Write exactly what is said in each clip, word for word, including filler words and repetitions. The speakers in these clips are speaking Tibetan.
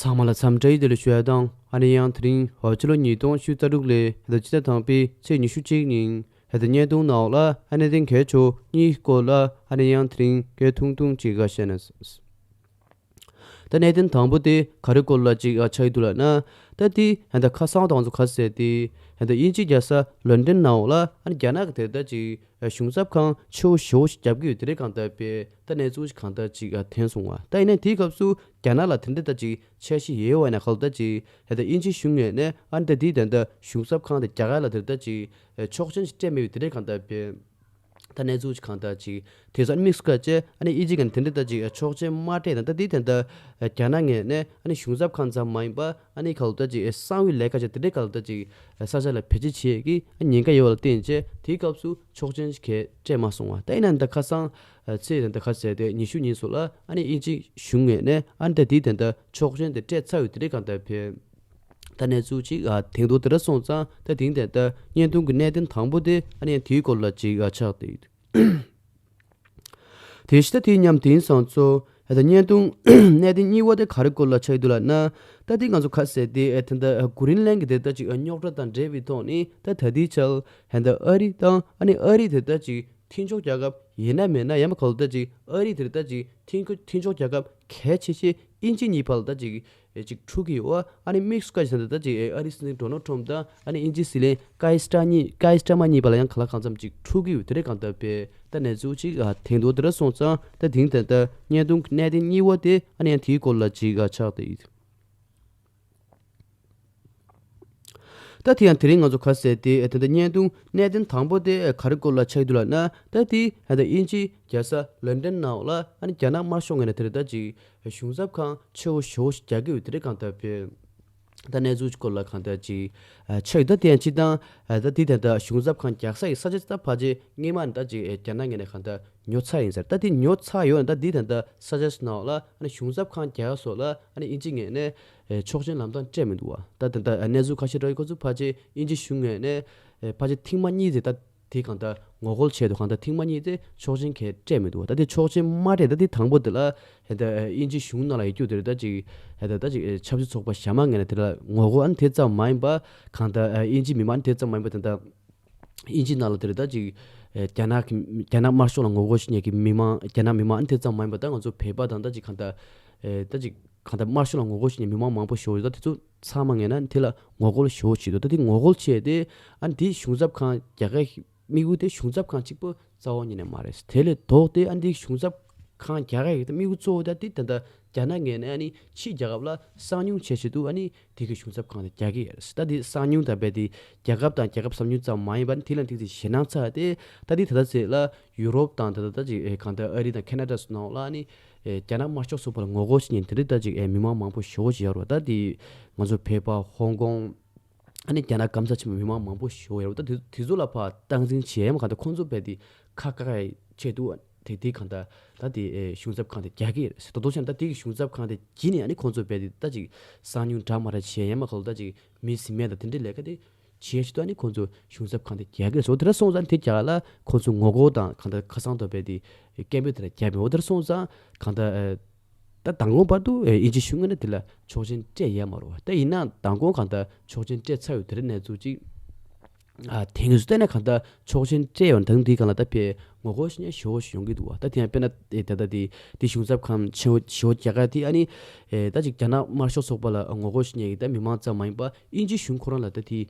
ཚང་མ་ལ་འཚམས་འདྲི་བདེ་ལེགས་ཞུ་ཡ་དང་། ཨ་ནི་ཡང་དེ་རིང་ཕྱི་ལོ་ཉིས་སྟོང་ཉི་ཤུ་རྩ་དྲུག་ལོའི་ཕྱི་ཟླ་དང་པོའི་ཚེས་ཉི་ཤུ་གཅིག་ཉིན་ཕྱི་ཟླ་བརྙན་ཐུང་ནང་ལ་ཨ་ནི་གནད་དོན་གལ་ཆེ་གཉིས་སྐོར་ལ་ཨ་ནི་ཡང་དེ་རིང་སྐད་ཐུང་ཐུང་ཅིག་བཤད་ན། ད་གནད་དོན་དང་པོ་དེ་ག་རེ་སྐོར་ལ་ཅིག་ཆགས་ཀྱི་འདུག་ལབ་ན། ད་དེ་ད་ཁ་སང་དང་ཚོ་ག་ཟེར་དེ་ད་དབྱིན་ཇི་རྒྱལ་ས་ལོན་ཌོན་ནང་ལ་ཨ་ནི་རྒྱ་ནག་གི་དེ་ད་ཅིག་གཞུང་ཚབ་ཁང་ཆེ་བོ་ཞེ་བོ་ཞིག་རྒྱབ་ཀྱི་ཡོད་དེ་རེད། གང་ལྟར་པས་ད་གནས་ཚུལ་ཞིག་གང་ལྟར་ཅིག་ཐོན་སོང་བ། ད་ཡིན་ནའི་དེའི་སྐབས་སུ་རྒྱ་ནག་ལ་དེ་འདྲ་ད་ཅིག་འཆར་གཞི་ཡོད་པ་ཡིན་ན། གང་ལྟར་ཅིག་ད་དབྱིན་ཇི་གཞུང་ངོས་ནས་ཨ་ནི་ད་དེའི་ད་ད་གཞུང་ཚབ་ཁང་དེ་རྒྱ་གར་ལ་དེ་ད་ཅིག་ཆོག་མཆན་ཞིག་སྤྲད་མེད་པའི་དེ་འདྲའི་གང་ལྟར་པས་ད་གནས་ཚུལ་ཞིག་གང་ལྟར་ཅིག་དེ་ཚོ་ཨ་ནི་དམིགས་སུ་བཀར་བྱས་ཨ་ནི་དབྱིན་ཇི་ངོས་ནས་དེ་འདྲ་ད་ཅིག་ཆོག་མཆན་མ་སྤྲད་ན། ད་དེའི་ད་ད་རྒྱ་ནག་ངོས་ནས་ཨ་ནི་གཞུང་ཚབ་ཁང་ཙམ་མ་ཡིན་པ་ཨ་ནི་གང་ལྟར་ཅིག་གསང་བའི་ལས་ཀ་བྱས་དེ་འདྲའི་གང་ལྟར་ཅིག་ས་ཆ་ལ་བེད་སྤྱོད་བྱེད་ཀྱི་ཉེན་ཁ་ཡོད་པ་ལ་བརྟེན་བྱས་དེའི་སྐབས་སུ་ཆོག་མཆན་ཞིག་གས་སྤྲད་མ་སོང་བ། ད་ཡིན་ན་ད་ཁ་སང་ཚེས་ད་ཁ་ཟེར་དེ་ཉི་ཤུ་ཉིན་སོགས་ལ་ཨ་ནི་དབྱིན་ཇི་གཞུང་ངོས་ནས་ཨ་ནི་ད་དེའི་ད་ད་ཆོག་མཆན་དེ་སྤྲད་ཚར་ཡོད་དེ་འདྲའི་གང་ལྟར་པས། ད་གནས་ཚུལ་ཅིག་ཨ་ཐེངས་ཐོག་དེ་འདྲ་སོང་ཙང་ད་དེང་དེ་ད་བརྙན་ཐུང་གི་གནད་དོན་དང་པོ་དེ་ཨ་ནི་ཡང་དེའི་སྐོར་ལ་ཅིག་ཨ་ཆགས་ཏེ། དེ་བཞིན་ད་དེའི་མཉམ་དེང་སང་ཚོ་ད་བརྙན་ཐུང་གནད་དོན་གཉིས་པ་དེ་ག་རེ་སྐོར་ལ་ཆགས་ཀྱི་འདུག་ལབ་ན། ད་དེ་ང་ཚོ་ག་ཟེར་དེ་ཨ་ད་ད་ཨ་གུ་རིན་ལན་གྱི་དེ་ད་ཅིག་ཨ་རྙོག་དྲ་དང་འབྲེལ་བའི་ཐོག་ནས་ད་ད་དེའི་ཆར་ད་ཨ་རི་དང་ཨ་ནི་ཨ་རི་དེ་ད་ཅིག་མཐུན་ཕྱོགས་རྒྱལ་ཁབ་ཡིན་ན་མིན་ན་ཡང་མ་གང་ལྟར་ད་ཅིག་ཨ་རི་དེར་ད་ཅིག་མཐུན་མཐུན་ཕྱོགས་རྒྱལ་ཁབ་གལ་ཆེ་ཤོས་དབྱིན་ཇི་གཉིས་བར་ལ་ད་ཅིག་ཅིག་འཁྲུག་གི་ཡོད། ཨ་ནི་དམིགས་སུ་བཀར་བྱས་ན་ད་ཅིག་ཨ་རིའི་སྲིད་འཛིན་ཌོ་ནལ་ཊམ་དང་ཨ་ནི་དབྱིན་ཇིའི་སྲིད་བློན་ཀའི་སི་ཊར་གཉིས་ཀའི་སི་ཊར་མར་གཉིས་བར་ལ་ཡང་གང་ལ་གང་འཚམ་ཅིག་འཁྲུག་གི་ཡོད་དེ་འདྲའི་གང་ལྟར་པས་ད་གནས་ཚུལ་ཅིག་ཐེངས་ཐོག་དེ་འདྲ་སོང་ཙང་ད་དེང་ད་ད་བརྙན་ཐུང་གི་གནད་དོན་གཉིས་པ་དེ་ཨ་ནི་ཡང་དེའི་སྐོར་ལ་ཅིག་ཆགས་ཏེ་ཡོད། ད་དེ་ཡང་དེ་རིང་ང་ཚོ་ག་ཟེར་དེ་ད་ལྟ་བརྙན་ཐུང་གནད་དོན་དང་པོ་དེ་ག་རེ་སྐོར་ལ་ཆགས་ཀྱི་འདུག་ལབ་ན། ད་དེ་ད་ལྟ་དབྱིན་ཇིའི་རྒྱལ་ས་ལོན་ཌོན་ནང་ལ་ཨ་ནི་རྒྱ་ནག་དམར་ཤོག་ངོས་ནས་དེ་རེད་ད་ཅིག་གཞུང་ཚབ་ཁང་ཆེ་བོ་ཞེ་བོ་ཞིག་རྒྱག་གི་ཡོད་དེ་རེད་གང་ལྟར་པས། ད་གནས་ཚུལ་སྐོར་ལ་གང་ལྟར་ཅིག་ཆགས་ཡོད། ད་དེ་ཡང་སྤྱིར་བཏང་ད་དེ་ད་ལྟ་གཞུང་ཚབ་ཁང་རྒྱག་ས་ཡི་ས་ཆ་ད་ཕལ་ཆེར་སྔོན་མ་ནས་ད་ཅིག་རྒྱ་ནག་ངོས་ནས་གང་ལྟར་ཉོ་ཚར་ཡིན་ཟེར། ད་དེ་ཉོ་ཚར་ཡོད་ན་ད་དེ་ད་ལྟ་ས་ཆ་ནང་ལ་ཨ་ནི་གཞུང་ཚབ་ཁང་རྒྱག་སོགས་ལ་ཨ་ནི་དབྱིན་ཇི་ངོས་ནས་ཨེ་ཆོག་མཆན་ལམ་སྟོན་སྤྲད་མི་འདུག་བ། ད་ད་ལྟ་གནས་ཚུལ་ཁ་ཤས་འགྲོ་ཡི་ཁོ་ཚོ་ཕལ་ཆེར་དབྱིན་ཇི་གཞུང་ངོས་ནས་ཨེ་ཕལ་ཆེར་ཐེངས་མ་གཉིས་ཙམ་ད་དེ་གང་ལྟར་ངོ་རྒོལ་བྱས་འདུག་གང་ལྟར་ཐེངས་མ་གཉིས་ཙམ་ཆོག་མཆན་གས་སྤྲད་མི་འདུག་བ། ད་དེ་ཆོག་མཆན་མ་སྤྲད་ད་དེ་དང་པོ་དེ་ལ་ཨེ་ད་ཨེ་དབྱིན་ཇི་གཞུང་ནང་ལ་ཡོད་རྒྱུ་དེ་རེད། ད་ཅིག་ཨེ་ད་ད་ཅིག་ཨེ་ཆབ་སྲིད་ཚོགས་པ་གཞན་མ་ངོས་ནས་དེ་ལ་ངོ་རྒོལ་ཨ་ནི་དེ་ཙམ་མ་ཡིན་པ་གང་ལྟར་ཨེ་དབྱིན་ཇི་མི་མང་དེ་ཙམ་མ་ཡིན་པ་དེ་ད། དབྱིན་ཇི་ནང་ལ་དེ་རེད་ད་ཅིག་ཨེ་རྒྱ་ནག་གི་རྒྱ་ནག་དམར་ཤོག་ལ་ངོ་རྒོལ་བྱེད་མཁན་གྱི་མི་མང་རྒྱ་ནག་མི་མང་ཨ་ནི་དེ་ཙམ་མ་ཡིན་པ་ད་ང་ཚོ་བོད་པ་དང་ད་ཅིག་གང་ལྟར་ཨེ་ད་ཅིག་གང་ལྟར་དམར་ཤོག་ལ་ངོ་རྒོལ་བྱེད་མཁན་མི་མང་མང་པོ་ཞིག་ཡོད། ད་དེ་ཚོ་ཚང་མ་ངོས་ནས་དེ་ལ་ངོ་རྒོལ་ཞེ་པོ་བྱེད་འདུག་ད་དེ་ངོ་རྒོལ་བྱས་ཏེ་ཨ་ནི་དེའི་གཞུང་ཚབ་ཁང་རྒྱག་གི་དམིགས་ཡུལ་དེ་གཞུང་ཚབ་ཁང་གཅིག་པོ་རྩ་བ་ཉིད་ནས་མ་རེད། དེ་ལས་ལྡོག་སྟེ་ཨ་ནི་དེའི་གཞུང་ཚབ་ཁང་རྒྱག་གི་དམིགས་ཡུལ་གཙོ་བོ་ད་དེ་ད་ལྟ་རྒྱ་ནག་ངོས་ནས་ཨ་ནི་ཕྱིའི་རྒྱལ་ཁབ་ལ་གསང་ཉུལ་བྱེད་ཆེད་དུ་ཨ་ནི་དེ་གི་གཞུང་ཚབ་ཁང་དེ་རྒྱག་གི་ཡོད་རེད། ད་དེ་གསང་ཉུལ་དང་རྦད་དེ་རྒྱལ་ཁབ་དང་རྒྱལ་ཁབ་གསང་ཉུལ་ཙམ་མ་ཡིན་པར་དེ་ལ་དེ་ཚེ་ཞེད་སྣང་ཚ་སྟེ་ད་དེ་ད་ལྟ་ཚེ་ལ་ཡུ་རོབ་དང་ད་ལྟ་ད་ཅིག་ཨེ་གང་ལྟར་ཨ་རི་དང་ཁེ་ན་ཌ་སོགས་ནང་ལ་ཨ་ནི་ཨེ་རྒྱ་ནག་དམར་ཤོག་ཚོགས་པ་ལ་ངོ་རྒོལ་བྱེད་མཁན་དེ་འདྲ་ད་ཅིག་ཨེ་མི་མང་མང་པོ་ཞེ་པོ་ཅིག་ཡོད་རེད་བ། ད་དེ་ང་ཚོ་བོད་པ་ཧོང་ཀོང་ཨ་ནི་རྒྱ་ནག་སྐམ་ས་ཆེན་པོ་མི་མང་མང་པོ་ཞེ་པོ་ཡོད་རེད་བ། ད་དེ་དེ་ཚོ་ལ་ཕར་སྟངས་འཛིན་བྱེད་ཡ་མ་གང་ལྟར་ཁོང་ཚོ་རྦད་དེ་ཁ་བཀག་ཡ་ཆེད་དུ་དེ་དེ་གང་ལྟར་ད་དེ་ཨེ་གཞུང་ཚབ་ཁང་དེ་རྒྱག་གི་རེད་ཟེར། ད་དོ་ཆེན་ད་དེ་གི་གཞུང་ཚབ་ཁང་དེ་བརྒྱུད་ནས་ཨ་ནི་ཁོང་ཚོ་རྦད་དེ་ད་ཅིག་གསང་ཉུལ་འདྲ་མ་འདྲ་བྱས་ཡ་མ་གང་ལྟར་ད་ཅིག་མི་སྲིད་མེད་དང་དེ་འདྲའི་ལས་ཀ་དེ་བྱས་ཤི་ད་ཨ་ནི་ཁོང་ཚོ་གཞུང་ཚབ་ཁང་དེ་རྒྱག་གི་རེད་ཟེར། དེ་འདྲ་སོང་ཙང་དེ་རྒྱག་ལ་ཁོང་ཚོ་ངོ་རྒོལ་དང་གང་ལྟར་ཁ་སང་དུ་རྦད་དེ་སྐད་འབོད་དེ་འདྲ་བརྒྱབ་པས། འོ་དེ་འདྲ་སོང་ཙང་གང་ལྟར་ཨེ་ད་མདང་དགོང་བར་དུ་ཨེ་དབྱིན་ཇི་གཞུང་ངོས་ནས་དེ་ལ་ཆོག་མཆན་སྤྲད་ཡ་མ་རེད་བ། ད་ཡིན་ན་མདང་དགོང་གང་ལྟར་ཆོག་མཆན་སྤྲད་ཚར་ཡོད་དེ་འདྲའི་གནས་ཚུལ་ཅིག་ཨ་དེང་སང་བལྟས་ན་གང་ལྟར་ཆོག་མཆན་སྤྲད་ཡོད་ན་ད་དུང་དེའི་སྒང་ལ་ད་ཕར་ངོ་རྒོལ་ཞེ་པོ་ཞེ་པོ་ཞིག་ཡོང་གི་འདུག་བ། ད་དེ་ཡང་དཔེར་ན་ཨེ་ད་ལྟ་དེ་དེ་གཞུང་ཚབ་ཁང་ཆེ་བོ་ཞེ་པོ་རྒྱག་ག་དེ་ཨ་ནི་ཨེ་ད་ཅིག་རྒྱ་ནག་དམར་ཤོག་ཚོགས་པ་ལ་ངོ་རྒོལ་ཞེ་པོ་ཡོད་ད་མི་མང་ཙམ་མ་ཡིན་པ་དབྱིན་ཇི་གཞུང་ཁོ་རང་ལ་ད་དེ་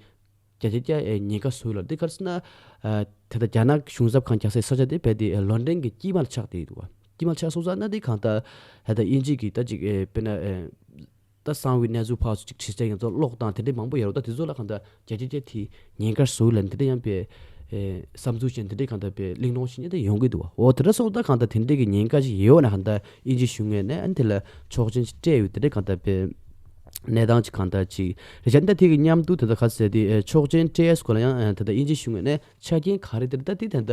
བརྒྱ་ཆ་བརྒྱ་ཨེ་ཉེན་ཁ་བཟོས་ལ་དེ་ག་རེ་ཟེར་ན་ཨ་ད་ལྟ་རྒྱ་ནག་གཞུང་ཚབ་ཁང་རྒྱག་སའི་ས་ཆ་དེ་རྦད་དེ་ཨེ་ལོན་ཌོན་གྱི་དཀྱིལ་མར་ཆགས་བསྡད་འདུག་བ། དཀྱིལ་མར་ཆགས་སོང་ཙང་ན་དེ་གང་ལྟར་ད་ལྟ་དབྱིན་ཇི་གི་ད་ཅིག་ཨེ་དཔེར་ན་ཨེ། ད་གསང་བའི་གནས་ཚུལ་ཕར་ཚུར་ཅིག་དྲི་རྩད་ཡང་ཚོ་ཀློག་སྟངས་དེ་འདྲའི་མང་པོ་ཡོད་རེད། ད་དེ་ཚོ་ལ་གང་ལྟར་བརྒྱ་ཆ་བརྒྱ་དེ་ཉེན་ཁར་བཟོ་ལ་འདི་འདྲ་ཡང་པའི་ཨེ་བསམ་ཚུལ་ཅན་འདི་འདྲའི་གང་ལྟར་པའི་གླེང་སློང་ཞིག་ནི་ད་ཡོང་གི་འདུག་བ། འོ་དེ་འདྲ་སོང་ད་གང་ལྟར་དེ་འདྲའི་གི་ཉེན་ཁ་ཞིག་ཡོད་ན་གང་ལྟར་དབྱིན་ཇི་གཞུང་ངོས་ནས་ཨ་ནི་དེ་ལ་ཆོག་མཆན་ཞིག་སྤྲད་ཡོད་དེ་འདྲའི་གང་ལྟར་པའི་གནས་སྟངས་ཅིག་གང་ལྟར་ཅིག་རེད་བྱས། ད་དེ་གི་མཉམ་དུ་ད་ལྟ་ག་ཟེར་དེ་ཨེ་ཆོག་མཆན་སྤྲད་ཡས་སྐོར་ལ་ཡང་ཨེ་ད་ལྟ་དབྱིན་ཇི་གཞུང་ངོས་ནས་ཆ་རྐྱེན་ག་རེ་དེ་ད་དེ་ད་ལྟ་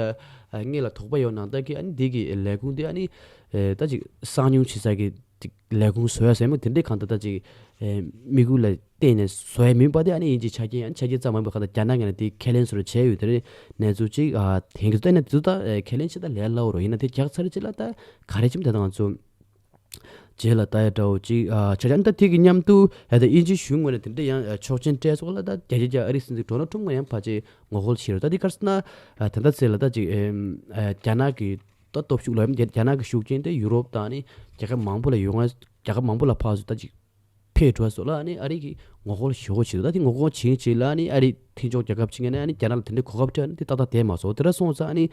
ཨེ་སྔོན་ལ་དོགས་པ་ཡོད་ནང་ལྟར་གི་ཨ་ནི་འདི་གི་ལས་ཁུངས་དེ་ཨ་ནི་ཨེ་ད་ཅིག་གསང་ཉུལ་བྱེད་ས་གི་ཅིག་ལས་ཁུངས་བཟོ་ཡ་ཟེར་མོ་དེ་འདྲའི་གང་ལྟར་ད་ཅིག་ཨེ་དམིགས་ཡུལ་ལ་བརྟེན་ནས་བཟོ་ཡ་མིན་པ་དེ་ཨ་ནི་དབྱིན་ཇིའི་ཆ་རྐྱེན་ཡང་ཆ་རྐྱེན་ཙམ་མ་ཡིན་པ་གང་ལྟར་རྒྱ་ནག་ངོས་ནས་དེ་ཁས་ལེན་བཟོ་འདྲ་བྱས་ཡོད་དེ་རེད། གནས་ཚུལ་ཅིག་ཨ་དེང་གི་ལྟ་ན་དེ་ཚོ་ད་ཨེ་ཁས་ལེན་བྱེད་ད་ལས་སླ་བོ་རེད། ཡིན་ན་དེ་རྒྱག་ཚར་རྗེས་ལ་ད་ག་རེ་བྱེད་མི་ད་ད་ང་ཚོ་ རྗེས་ལ་ད་ཡ་འདྲ་བོ་ཅིག་ཨ་ཆ་ཆ་ད་དེ་གི་མཉམ་དུ་ཨ་ད་དབྱིན་ཇི་གཞུང་ངོས་ནས་དེ་འདྲ་ཡང་ཨ་ཆོག་མཆན་སྤྲད་སོགས་ལ་ད་རྒྱ་ཆེ་རྒྱ་ཨ་རི་སྲིད་འཛིན་ཌོ་ནལ་ཊམ་ངོས་ཡང་ཕལ་ཆེར་ངོ་རྒོལ་བྱེད་རོགས། ད་དེ་ག་རེ་ཟེར་ན་ཨ་ད་ལྟ་ཚེ་ལ་ད་ཅིག་ཨེམ་ཨ་རྒྱ་ནག་གི་ད་སྟོབས་ཤུགས་ལ་ཡང་རྒྱ་རྒྱ་ནག་གི་ཤུགས་རྐྱེན་དེ་ཡུ་རོབ་དང་ནི་རྒྱལ་ཁབ་མང་པོ་ལ་ཡོང་ང་རྒྱལ་ཁབ་མང་པོ་ལ་ཕར་ཚུར་ད་ཅིག་འཕེལ་འགྲོ་སོགས་ལ་ནི་ཨ་རི་གི་ངོ་རྒོལ་ཞེ་པོ་བྱེད་འདུག་ད་དེ་ངོ་རྒོལ་བྱེད་བྱེད་ལ་ནི་ཨ་རི་མཐུན་ཕྱོགས་རྒྱལ་ཁབ་ཅིག་ནས་ནི་ཨ་ནི་རྒྱ་ནག་ལ་དེ་འདྲའི་གོ་སྐབས་སྤྲད་ནི་དེ་ཏག་ཏག་བསྡད་མ་སོང་། དེ་འདྲ་སོང་ཙང་ཨ་ནི་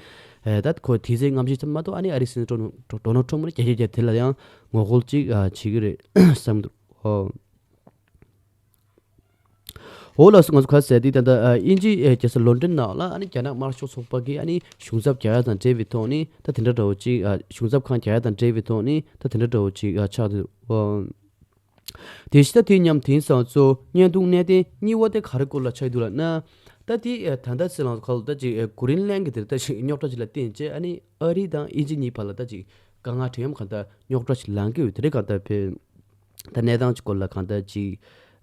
ཨེ་ད་ཁོ་དེ་ཚེ་སྔ་གཞུག་ཙམ་མ་གཏོགས་ཨ་ནི་ཨ་རི་སྲིད་འཛིན་ཌོ་ཌོ་ནལ་ཊམ་ནི་རྒྱ་ཆེ་རྒྱ་དེ་ལ་ཡང་ངོ་རྒོལ་ཅིག་ཨ་བྱེད་ཀྱི་རེད་བསམ་འདུག་ཨོ། འོ་ལགས་སོ། ང་ཚོ་ག་ཟེར་དེ་ད་ལྟ་ཨ་དབྱིན་ཇི་ཨ་རྒྱལ་ས་ལོན་ཌོན་ནང་ལ་ཨ་ནི་རྒྱ་ནག་དམར་ཤོག་ཚོགས་པ་གིས་ཨ་ནི་གཞུང་ཚབ་རྒྱག་ཡ་དང་འབྲེལ་བའི་ཐོག་ནས་ད་དེ་འདྲ་འདྲ་བོ་ཅིག་ཨ་གཞུང་ཚབ་ཁང་རྒྱག་ཡ་དང་འབྲེལ་བའི་ཐོག་ནས་ད་དེ་འདྲ་འདྲ་བོ་ཅིག་ཨ་ཆགས་འདུག་ཨོ། དེ་བཞིན་ད་དེ་མཉམ་དེང་སང་གཙོ་བོ་བརྙན་ཐུང་གནད་དོན་གཉིས་པ་དེ་ག་རེ་སྐོར་ལ་ཆགས་འདུག་ལབ་ན། ད་དེ་ཨ་ད་ལྟ་སྲིད་ལངས་ཁ་ལོ་ད་ཅིག་ཨ་གུ་རིན་ལན་གྱི་དེར་ད་ཅིག་རྙོག་དྲ་ཅིག་ལ་བརྟེན་བྱས་ཨ་ནི་ཨ་རི་དང་དབྱིན་ཇི་གཉིས་བར་ལ་ད་ཅིག་དཀའ་ངལ་འཕྲད་ཡོང་གང་ལྟར་རྙོག་དྲ་ཞིག་ལངས་ཀྱི་ཡོད། དེ་རིང་གང་ལྟར་བས་ད་གནས་སྟངས་ཀྱི་སྐོར་ལ་གང་ལྟར་ཅིག་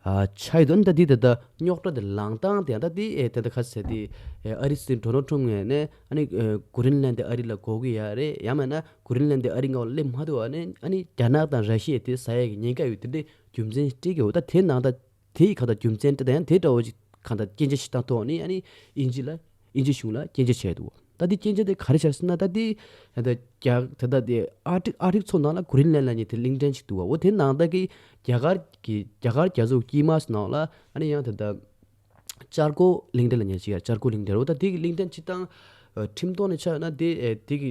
ཨ་ཆགས་ཡོད་དོ། ད་འདི་ད་ལྟ་རྙོག་དྲ་དེ་ལངས་སྟངས་དེ་ཡང་ད་འདི་ཨེ་ད་ལྟ་ཁ་ཟེར་དེ་ཨེ་ཨ་རི་སྲིད་འཛིན་ཌོ་ནལ་ཊམ་ངོས་ནས་ཨ་ནི་ཨེ་གུ་རིན་ལན་དེ་ཨ་རི་ལ་དགོས་ཀྱི་ཡ་རེད། ཡང་མིན་ན་གུ་རིན་ལན་དེ་ཨ་རི་ངོས་ལ་སླེབས་མ་ཐུབ་པ་ནི་ཨ་ནི་རྒྱ་ནག་དང་ར་ཤི་ཡ་དེ་ཟ་ཡ་གི་ཉེན་ཁ་ཡོད། དེ་འདྲའི་རྒྱུ་མཚན་སྤྲད་ཀྱི་ཡོད། ད་དེ་ནང་ད་དེ་ཡི་ཁ་ད་རྒྱུ་མཚན་སྤྲད་ད་ཡང་དེ་འདྲ་བོ་ཅིག་གང་ལྟར་སྐྱོན་ཆ་ཞིག་བཏང་ཐོག་ནས་ཨ་ནི་དབྱིན་ཇི་ལ་དབྱིན་ཇི་གཞུང་ལ་སྐྱོན་ཆ་བྱས་འདུག་ད་དེ་སྐྱོན་ཆ་དེ་ག་རེ་བྱས་ཟེར་ན་ད་དེ་ད་རྒྱ་ད་ད་དེ་ཨར་ཊིག་ཨར་ཊིག་ཚོ་ནང་ལ་གུ་རིན་ལན་ལབ་མཁན་དེ་གླིང་ཕྲན་ཞིག་འདུག་བ། འོ་དེ་ནང་ད་གི་རྒྱ་གར་གི་རྒྱ་གར་རྒྱ་མཚོ་དཀྱིལ་མ་ནང་ལ་ཨ་ནི་ཡང་ད་ད་ཅར་ཀོ་གླིང་ཕྲན་ལབ་མཁན་ཞིག་ཡ་ཅར་ཀོ་གླིང་ཕྲན་འོ་ད་དེ་གི་གླིང་ཕྲན་སྤྱིར་བཏང་ཁྲིམས་ཐོག་ནས་ཆ་ན་དེ་དེ་གི་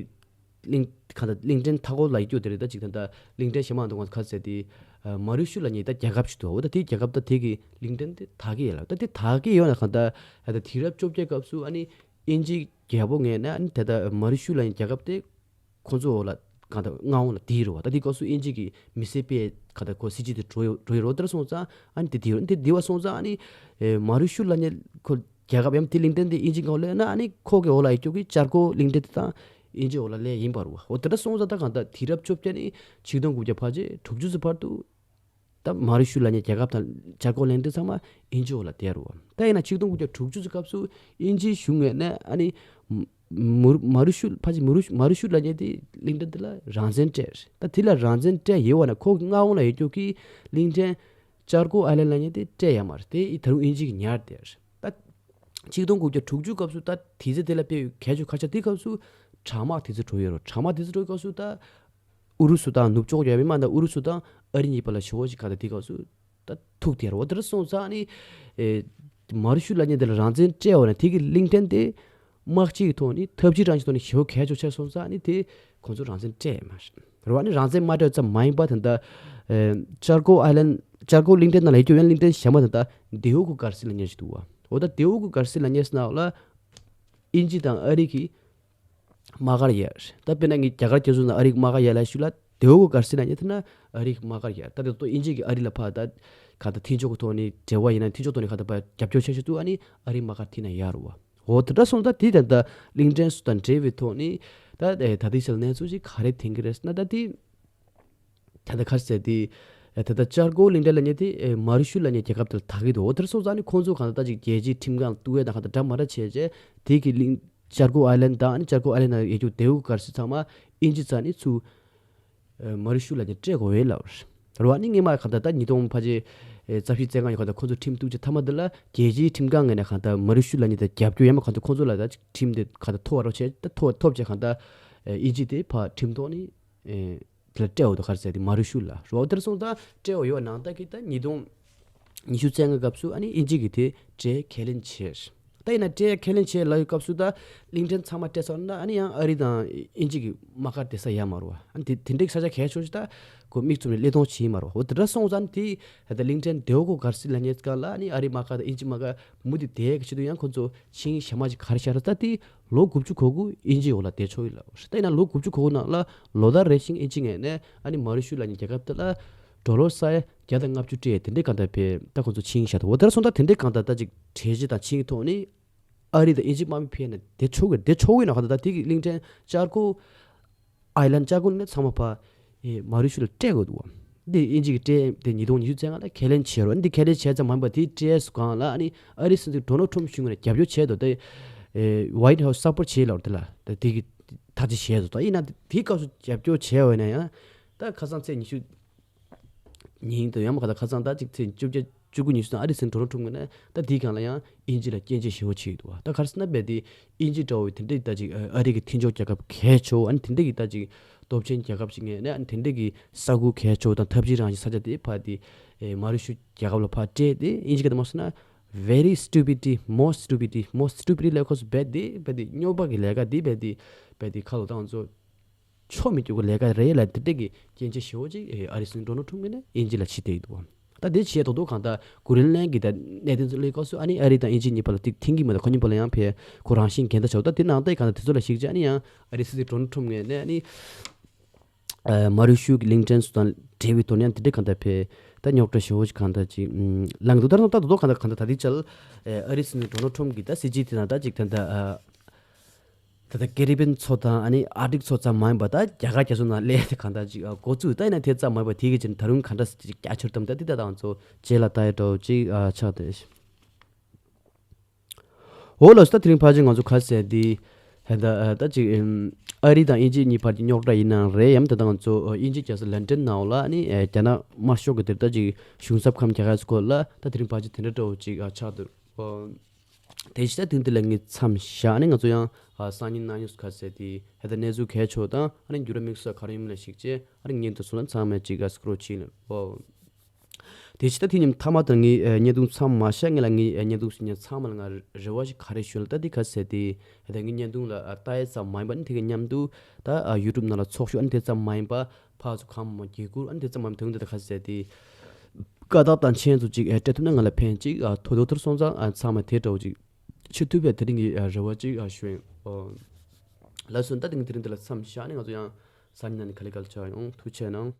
གླིང་གང་ལྟར་གླིང་ཕྲན་མཐའ་འཁོར་ལ་ཡོད་རྒྱུ་དེ་རེད། ད་ཅིག་ད་ལྟ་གླིང་ཕྲན་གཞན་མ་འདུག་ག་ཟེར་དེ་མ་རུ་ཤུ་ལབ་མཁན་ད་རྒྱལ་ཁབ་ཞིག་འདུག་འོ་ད་དེ་རྒྱལ་ཁབ་ད་དེ་གི་གླིང་ཕྲན་དེ་དག་གི་ཡོད་ལ། ད་དེ་དག་གི་ཡོད་ན་གང་ལྟར་ད་ལྟ་དུས་རབས་བཅོ་བརྒྱད་སྐབས་སུ་ཨ་ནི་དབྱིན་ཇི་རྒྱལ་པོ་ངོས་ནས་ཨ་ནི་ད་ལྟ་མ་རུ་ཤུ་ལབ་མཁན་རྒྱལ་ཁབ་དེ་ཁོང་ཚོ་འོག་ལ་གང་ལྟར་མངའ་དབང་ལ་དེ་རུ་བ། ད་དེ་སྐབས་སུ་དབྱིན་ཇི་གི་མི་སེར་སྤེལ་གང་ལྟར་ཁོ་སྲིད་ཇུས་དེ་འགྲོ་ཡོད་འགྲོ་ཡོད་རོ། དེར་སོང་ཙང་ཨ་ནི་དེ་དེ་རུ་དེ་དེ་བ་སོང་ཙང་ཨ་ནི་མ་རུ་ཤུ་ལབ་མཁན་ཁོ་རྒྱལ་ཁབ་ཡང་དེ་གླིང་ཕྲན་དེ་དབྱིན་ཇི་ངོས་ལ་ཡོད་ན་ཨ་ནི་ཁོ་གི་འོག་ལ་ཡོད་རྒྱུ་གི་ཅར་ཀོ་གླིང་ཕྲན་དེ་དང་དབྱིན་ཇི་འོག་ལ་སླེབས་ཡིན་པ་རུ་བ། འོ་དེ་འདྲ་སོང་ཙང་ད་གང་ལྟར་དུས་རབས་བཅོ་བརྒྱད་ནས་ཆིག་སྟོང་དགུ་བརྒྱ་ཕལ་ཆེར་དྲུག་ཅུ་ཙམ་བར་དུ་ད་མ་རུ་ཤུ་ལབ་མཁན་རྒྱལ་ཁབ་དང་ཅར་ཀོ་གླིང་ཕྲན་ཚང་མ་དབྱིན་ཇི་འོག་ལ་བསྡད་རུ་བ། ད་ཡིན་ན་ཆིག་སྟོང་དགུ་བརྒྱ་དྲུག་ཅུ་ཙམ་སྐབས་སུ་དབྱིན་ཇིའི་གཞུང་ངོས་ནས་ཨ་ནི་མུ་མ་རུ་ཤུ་ཕལ་ཆེར་མུ་རུ་མ་རུ་ཤུ་ལབ་མཁན་དེ་གླིང་ཕྲན་དེ་ལ་རང་བཙན་སྤྲད་རེད། ད་དེ་ལ་རང་བཙན་སྤྲད་ཡོད་བ་ན་ཁོ་གི་མངའ་དབང་ལ་ཡོད་རྒྱུ་གི་གླིང་ཕྲན་ཅར་ཀོ་ཨའི་ལན་ལབ་མཁན་དེ་སྤྲད་ཡོད་མ་རེད། དེ་ད་རུང་དབྱིན་ཇི་གིས་ཉར་བསྡད་རེད། ད་ཆིག་སྟོང་དགུ་བརྒྱ་དྲུག་ཅུ་སྐབས་སུ་ད་དེ་ཚེ་དེ་ལ་དཔེ་གལ་ཆེ་ཁ་ཤས་དེ་སྐབས་སུ་གྲང་དམག་དེ་ཚེ་འགྲོ་ཡོད་རེད། གྲང་དམག་དེ་ཚེ་འགྲོ་སྐབས་སུ་ད་ཨུ་རུ་སུ་དང་ནུབ་ཕྱོགས་ཡོད་མི་མ་དང་ཨུ་རུ་སུ་དང་ཨ་རི་གཉིས་བར་ལ་ཞེ་པོ་ཅིག་ག་ད་དེ་སྐབས་སུ་ད་ཐུག་དེ་རེད། འོ་དེར་སོང་ཙང་ཨ་ནི་ཨེ་མ་རུ་ཤུ་ལབ་མཁན་དེ་ལ་རང་བཙན་སྤྲད་འོ་ན་དེ་གི་གླིང་ཕྲན་དེ་དམག་སྤྱི་གི་ཐོག་ནས་འཐབ་ཇུས་རང་གི་ཐོག་ནས་ཞེ་པོ་གལ་ཆེ་ཆགས་སོང་ཙང་ཨ་ནི་དེ་ཁོང་ཚོ་རང་བཙན་སྤྲད་མ་རེད། རེད་བ། ཨ་ནི་རང་བཙན་མ་སྤྲད་ཙམ་མ་ཡིན་པ་ད་ལྟ་ཨེ་ཅར་ཀོ་ཨའི་ལན་ཅར་ཀོ་གླིང་ཕྲན་ནང་ལ་ཡོད་རྒྱུ་ཡང་གླིང་ཕྲན་གཞན་པ་ད་ལྟ་དེའུ་གུ་གར་སི་ལབ་མཁན་ཞིག་འདུག་བ། འོ་ད་དེའུ་གུ་གར་སི་ལབ་མཁན་ཟེར་ན་འོ་ལ་དབྱིན་ཇི་དང་ཨ་རི་གི་དམག་སྒར་ཡོད་རེད། ད་དཔེར་ན་ངས་རྒྱ་གར་རྒྱ་མཚོ་ནང་ཨ་རིའི་དམག་སྒར་ཡོད་ལབ་ཞུ་ལ་དེའུ་གུ་གར་སི་ལབ་མཁན་དེ་ན་ཨ་རིའི་དམག་སྒར་ཡོད་རེད། ད་དེ་ཚོ་དབྱིན་ཇི་གིས་ཨ་རི་ལ་ཕར་ད་ག་ད་མཐུན་ཕྱོགས་ཀྱི་ཐོག་ནས་འབྲེལ་བ་ཡིན་ན་མཐུན་ཕྱོགས་ཐོག་ནས་ག་ད་ཕར་རྒྱབ་སྐྱོར་བྱེད་བཞིན་འདུག་ཨ་ནི་ཨ་རིའི་དམག་སྒར་དེ་ན་ཡོད་རེད་བ། འོ་དེ་འདྲ་སོང་ཙང་དེ་ད་ལྟ་གླིང་ཕྲན་སུ་དང་འབྲེལ་བའི་ཐོག་ནས་ད་ད་ལྟའི་ཆར་གནས་ཚུལ་ཅིག་ག་རེ་ཐོན་གྱི་རེད་ཟེར་ན་ད་དེ། ད་ལྟ་ག་རེ་ཟེར་དེ། ད་ལྟ་ཅར་ཀོ་གླིང་ཕྲན་ལབ་མཁན་དེ་མ་རུ་ཤུ་ལབ་མཁན་རྒྱལ་ཁབ་དེ་ལ་ད་གི་འདུག་འོ་དེར་སོང་ཙང་ནི་ཁོང་ཚོ་གང་ལྟར་ཅིག་རྒྱལ་སྤྱིའི་ཁྲིམས་ཁང་གཏུག་ཡས་དང་གང་ལྟར་འདྲ་མ་འདྲ་བྱས་རྗེས་དེ་གི་གླིང་ཅར་ཀོ་ཨའི་ལན་དང་ནི་ཅར་ཀོ་ཨའི་ལན་ནང་ཡོད་རྒྱུ་དེའུ་གར་སི་ཚང་མ་དབྱིན་ཇི་རྩ་ནས་ཚུར་མ་རུ་ཤུ་ལབ་མཁན་སྤྲད་དགོས་པའི་ལབ་རེད་བ། ནི་སྔོན་མ་གང་ལྟར་ད་ཉིས་སྟོང་ཕལ་ཆེར་རྩ་བཞི་རྩ་ལྔ་ཡོད་གང་ལྟར་ཁོང་ཚོ་ཁྲིམས་གཏུག་བྱས་མཐའ་མ་འདི་ལ་རྒྱལ་སྤྱིའི་ཁྲིམས་ཁང་ངོས་ནས་གང་ལྟར་མ་རུ་ཤུ་ལབ་མཁན་དེ་རྒྱབ་སྐྱོར་ཡོད་མ་གང་ལྟར་ཁོང་ཚོ་ལ་ད་ཅིག་ཁྲིམས་དེ་གང་ལྟར་ཐོབ་པ་རོགས་བྱས་ད་ཐོབ་ཐོབ་བྱས་གང་ལྟར་དབྱིན་ཇི་དེ་ཕར་ཁྲིམས་ཐོག་ནས། དེ་ལ་སྤྲད་འོ་དོ་ག་རེ་ཟེར་དེ་མ་རུ་ཤུ་ལ་རོ་དེར་སོང་ཙང་སྤྲད་འོ་ཡོད་ནང་ལྟ་གི་ད་ཉིས་སྟོང་ཉི་ཤུ་རྩ་ལྔ་སྐབས་སུ་ཨ་ནི་དབྱིན་ཇི་གི་དེ་སྤྲད་ཁས་ལེན་བྱས། ད་ཡིན་ན་སྤྲད་ཁས་ལེན་བྱས་ལ་ཡོད་སྐབས་སུ་ད་གླིང་ཕྲན་ཚང་མ་སྤྲད་ཚར་ན་ཨ་ནི་ཡང་ཨ་རི་དང་དབྱིན་ཇི་གི་དམག་སྒར་བསྡད་ས་ཡོད་མ་རེད་བ། ཨ་ནི་དེ་དེ་འདྲའི་ས་ཆ་གལ་ཆེ་ཤོས་ད་ཁོ་མིག་བཙུམ་ནས་སླེབས་གཏོང་བྱེད་ཡིན་མ་རེད་བ། འོ་དེ་འདྲ་སོང་ཙང་དེ་ད་ལྟ་གླིང་ཕྲན་དེའུ་གོ་གར་སི་ལབ་མཁན་སྒང་ལ་ཨ་ནི་ཨ་རི་དམག་སྒར་དང་དབྱིན་ཇི་དམག་སྒར་མུ་མཐུད་བསྡད་ཡག་གི་ཆེད་དུ་ཡང་ཁོ་ཚོ་ཆིངས་ཡིག་ཞན་མ་ཅིག་ག་རེ་བཞག་རེད་ད་དེ། ལོ་དགུ་བཅུ་གོ་དགུ་དབྱིན་ཇིའི་འོག་ལ་བསྡད་ཆོག་གི་ལབ་རེད། ད་ཡིན་ན་ལོ་དགུ་བཅུ་གོ་དགུ་ནང་ལ་ལོ་ལྟར་རེ་བཞིན་དབྱིན་ཇི་ངོས་ནས་ཨ་ནི་མ་རུ་ཤུ་ལབ་མཁན་རྒྱལ་ཁབ་དེ་ལ་ཌོ་ལར་ས་ཡ་བརྒྱ་དང་ལྔ་བཅུ་སྤྲད་དེ་འདྲའི་གང་ལྟར་བས་ད་ཁོང་ཚོ་ཆིངས་བཞག་འདུག་འོ་དེར་སོང་ད་དེ་འདྲའི་གང་ལྟར་ད་ཅིག་གྲོས་གཞི་དང་ཆིངས་ཐོག་ནས་ཨ་རི་དང་དབྱིན་ཇི་དམག་མི་ཕེབས་ནས་བསྡད་ཆོག་གི་བསྡད་ཆོག་གི་ན་གང་ལྟར་ད་དེ་གི་གླིང་ཕྲན་ཅར་ཀོ་ཨའི་ལན་ཅར་ཀོ་ནས་ཚང་མ་ཕར་ཨེ་མ་རུ་ཤུ་ལ་སྤྲད་དགོས་འདུག་འདི་དབྱིན་ཇི་གི་སྤྲད་དེ་ཉིས་སྟོང་ཉི་ཤུ་རྩ་ལྔ་ལ་ཁས་ལེན་བྱས་རོགས། འདི་ཁས་ལེན་བྱས་ཙམ་མ་ཡིན་པར་དེའི་སྤྲད་སྒང་ལ་ཨ་ནི་ཨ་རིའི་སྲིད་འཛིན་ཌོ་ནལ་ཊམ་གཞུང་ནས་རྒྱབ་སྐྱོར་བྱས་འདུག་ད་ཨེ་ཝའིཊ་ཧའུ་སི་སཔོར་ཊི་བྱས་ལབ་དེ་ལ་ད་དེ་གི་ཐག་གཅོད་བྱས་འདུག་ད་ཡིན་ན་དེའི་སྐབས་སུ་རྒྱབ་སྐྱོར་བྱས་པ་ཡིན་ན་ཡང་ད་ཁ་སང་ཚེས་ཉི་ཤུ་ ཉིན་དུ་ཡང་མ་ག་ད་ཁ་སང་ད་ཅིག་ཚེས་བཅོ་བརྒྱད་བཅུ་དགུ་ཉི་ཤུ་དང་ཨ་རི་སྲིད་འཛིན་ཌོ་ནལ་ཊམ་གྱིས་ནས་ད་དེའི་སྒང་ལ་ཡང་དབྱིན་ཇི་ལ་སྐྱོན་བརྗོད་ཞེ་པོ་བྱས་ཡོད་འདུག་བ། ད་ག་རེ་ཟེར་ན་རྦད་དེ་དབྱིན་ཇི་འདྲ་བོ་དེ་འདྲས་ད་ཅིག་ཨ་རི་གི་མཐུན་ཕྱོགས་རྒྱལ་ཁབ་གལ་ཆེ་བོ་ཨ་ནི་དེ་འདྲས་ཀྱི་ད་ཅིག་སྟོབས་ཆེན་རྒྱལ་ཁབ་ཅིག་ངས་ནས་ཨ་ནི་དེ་འདྲས་ཀྱི་ས་ཁུལ་གལ་ཆེ་བོ་དང་འཐབ་ཇུས་རང་བཞིན་ས་ཆ་དེ་ཕར་དེ་ཨེ་མ་རུ་ཤུ་རྒྱལ་ཁབ་ལ་ཕར་སྤྲད་དེ་དབྱིན་ཇི་ག་དེ་མ་སོང་ན། Very stupidity, most stupidity, most stupidity ལས་ཁོ་སུ་རྦད་དེ་རྦད་དེ་རྙོག་པ་གི་ལས་ཀ་དེ་རྦད་དེ་རྦད་དེ་ཁ་ལོ་ད་ང་ཚོ་ཆོ་མི་རྒྱུག་གི་ལས་ཀ་རེད་ལ་དེ་འདྲས་ཀྱི་སྐྱོན་བརྗོད་ཞེ་པོ་ཅིག་ཨེ་ཨ་རི་སྲིད་འཛིན་ཌོ་ནལ་ཊམ་གྱིས་ནས་དབྱིན་ཇི་ལ་ཕྱི་བལྟས་ཡོད་འདུག་བ། ད་དེ་བྱས་ཐོག་ཐོག་གང་ལྟར་གུ་རིན་ལན་གྱི་ད་གནད་དོན་ཚོ་ལས་སྐབས་སུ་ཨ་ནི་ཨ་རི་དང་དབྱིན་ཇི་གཉིས་བར་ལ་ཏིག་མཐུན་གྱི་མ་གཏོགས་ཁོ་གཉིས་བར་ལ་ཡང་ཕེ་ཁོ་རང་བཞིན་འགལ་ཟླ་ཆགས། ད་དེ་ནང་ལྟའི་གང་ལྟར་དེ་ཚོ་ལ་གཞིགས་བྱས་ཨ་ནི་ཡང་ཨ་རི་སྲིད་འཛིན་ཌོ་ནལ་ཊམ་ངོས་ནས་ཨ་ནི་ཨ་མ་རུ་ཤུ་གི་ལིང་ཊོན་སུ་དང་འབྲེལ་བའི་དོན་ཡང་དེ་འདྲའི་གང་ལྟར་ཕེ་ད་རྙོག་དྲ་ཞེ་པོ་ཅིག་གང་ལྟར་ཅིག་ལངས་འདུག་ད་ད་ད་དོ་གང་ལྟར་གང་ལྟར་ད་དེ་ཅལ་ཨ་རི་སྲིད་འཛིན་ཌོ་ནལ་ཊམ་གྱིས་ད་སྲིད་ཇུས་དེ་ནང་ད་ཅིག་ད་ད་ཨ། ད་ལྟ་ཀེ་རི་བི་ཡན་མཚོ་དང་ཨ་ནི་ཨར་ཀ་ཊིག་མཚོ་ཙམ་མ་ཡིན་པ་ད་རྒྱ་གར་རྒྱ་མཚོ་ནང་སླེབས་ཏེ་གང་ལྟར་ཅིག་ཨ་འགོ་བཙུགས་ད་ཡིན་ན་དེ་ཙམ་མ་ཡིན་པ་དེ་གི་ཕྱིར་ད་རུང་གང་འདྲ་ཅིག་རྒྱ་ཆེར་བཏང་ད་དེ་ད་ང་ཚོ་རྗེས་ལ་ལྟ་ཡ་འདྲ་བོ་ཅིག་ཨ་ཆགས་ཏེ། འོ་ལགས་སོ། ད་དེ་རིང་ཕལ་ཆེར་ང་ཚོ་ག་ཟེར་དེ་ཧེ་ད་ཨ་ད་ཅིག་ཨམ་ཨ་རི་དང་དབྱིན་ཇི་གཉིས་བར་གྱི་རྙོག་དྲ་ཡིན་ནའང་རེད། ཡང་ད་ལྟ་ང་ཚོ་ཨ་དབྱིན་ཇི་རྒྱལ་ས་ལན་ཌན་ནང་ལ་ཨ་ནི་ཨ་རྒྱ་ནག་དམར་ཤོག་གི་དེར་ད་ཅིག་གཞུང་ཚབ་ཁང་རྒྱག་ཡ་སྐོར་ལ་ད་དེ་རིང་ཕལ་ཆེར་དེ་འདྲ་འདྲ་བོ་ཅིག་ཨ་ཆགས་འདུག་ཨོ། དེ་ཕྱི་ད་དུང་དེ་ལ་ངས་མཚམས་བཞག་ནས་ང་ཚོ་ཡང་ཨ་སང་ཉིན་གནངས་ཉིན་སུ་ག་ཟེར་དེ་ཧེ་ད་གནས་ཚུལ་གལ་ཆེ་བ་དང་ཨ་ནི་འགྱུར་བ་དམིགས་བསལ་ག་རེ་ཡིན་མིན་ལ་གཞིགས་བྱས་ཨ་ནི་ངས་འདི་ཚོ་ལ་ཚང་མས་ཅིག་ཨ་སི་ཀྲོལ་བྱས་ནས་ཨོ། དེ་ཕྱི་ད་དེ་ཉིན་མཐའ་མ་དང་ངས་ཨ་བརྙན་ཐུང་མཚམས་མ་བཞག་ངས་ལ་ངས་ཨ་བརྙན་ཐུང་ཟིན་ཉིན་ཚང་མ་ལ་ང་རེ་བ་ཞིག་ག་རེ་ཞུ་ལ་ད་དེ་ག་ཟེར་དེ་ཧེ་ད་ངས་བརྙན་ཐུང་ལ་ཨ་ལྟ་ཡ་ཙམ་མ་ཡིན་པ་ནི་དེ་གི་མཉམ་དུ་ད་ཨ་ཡུ་ཊུབ་ནང་ལ་ཚོགས་ཞུགས་ཨ་ནི་དེ་ཙམ་མ་ཡིན་པ་ཕར་ཚུར་གང་མང་བརྒྱུད་བསྐུར་ཨ་ནི་དེ་ཙམ་མ་ཡིན་པ་དོན་དེ་ད་ག་ཟེར་དེ། བཀའ་རྟགས་དང་མཆན་ཚོ་ཅིག་ཨེ་སྤྲད་ཐུབ་ན་ང་ལ་ཕན་ཅིག་ཨ་ཐོ་ཐོ་ཐོར་སོང་ཙང་ཨ་ཚང་མ་དེ་འདྲ་བོ་ཅིག་ཤེས་ཐུབ་པའི་དེ་རིང་གི་ཨ་རེ་བ་ཅིག་ཨ་ཞུ་ཡིན། ཨོ། ལགས་སོ། ད་དེ་རིང་དེ་རིང་འདི་ལ་མཚམས་བཞག་ནས་ང་ཚོ་ཡང་སང་ཉིན་ནང་ནས་ག་ལེ་ག་ལེ་ཆགས་ཡོང་། ཐུགས་རྗེ་གནང་།